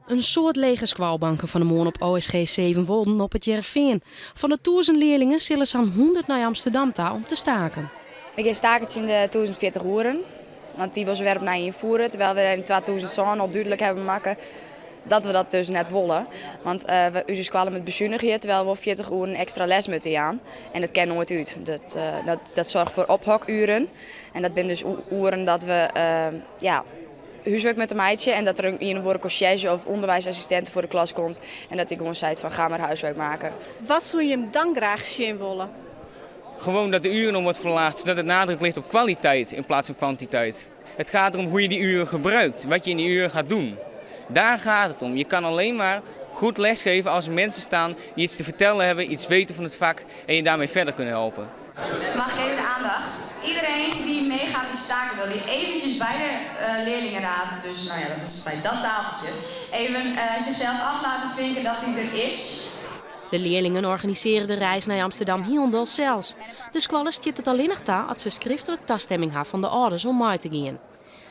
In soad lege skoalbanken fan 'e moarn op OSG Sevenwolden op It Hearrenfean. Fan de tûzen learlingen sille sa'n hûndert nei Amsterdam ta om te staken. We gean staken tsjin de 1040 oeren, want dy wolle se wer opnij ynfiere, terwijl we yn 2007 al dúdlik hawwe makke dat we dat dus net wolle. Want uh, ús skoalle moat besunigje, terwijl we 40 oeren ekstra les moatte jaan. En dat kin noait út. Dat, uh, dat, dat soarget foar ophokueren. En dat binne dus oeren dat we uh, ja, húswurk moatte meitsje en dat der ien of oare konsjerzje of ûnderwiisassistint foar de klas komt en dat dy gewoan seit fan ga maar huiswerk maken. Wat soe je him dan graach sjen wolle? Gewoon dat de uren wordt verlaagd, zodat het nadruk ligt op kwaliteit in plaats van kwantiteit. Het gaat erom hoe je die uren gebruikt, wat je in die uren gaat doen. Daar gaat het om. Je kan alleen maar goed lesgeven als er mensen staan die iets te vertellen hebben, iets weten van het vak en je daarmee verder kunnen helpen. Mag ik even de aandacht? Iedereen die meegaat te staken wil, die eventjes bij de uh, leerlingenraad, dus nou ja, dat is bij dat tafeltje, even uh, zichzelf af laten vinken dat die er is. De learlingen organisearje de reis nei Amsterdam hielendal sels. De skoalle stiet it allinnich ta as se skriftlik tastimming ha fan de âlders om mei te gean.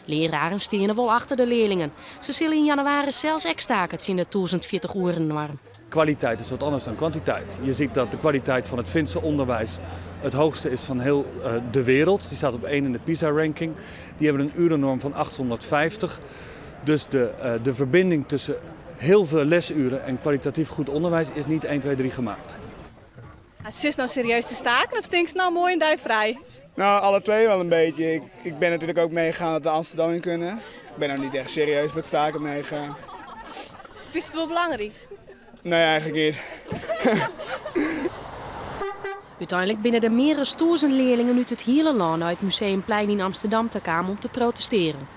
Leararen steane wol achter de learlingen. Se sille yn jannewaris sels ek stake tsjin de 1040 oeren noarm. Kwaliteit is wat anders dan kwantiteit. Je ziet dat de kwaliteit van het Finse onderwijs het hoogste is van heel uh, de wereld. Die staat op 1 in de PISA-ranking. Die hebben een urennorm van 850. Dus de, uh, de verbinding tussen heel veel lesuren en kwalitatief goed onderwijs is niet 1, 2, 3 gemaakt. Sitst no serieus te staken of tinkst no moai in dei frij? Nou, alle twee wel een beetje. Ik, ik ben natuurlijk ook meegegaan dat we Amsterdam in kunnen. Ik ben nou niet echt serieus voor het staken meegegaan. Is it wol belangryk? Nee, eigenlijk niet. Uteinlik binne der mear as 1000 learlingen út it hiele lân nei it Museumplein yn Amsterdam ta kaam om te protestearjen.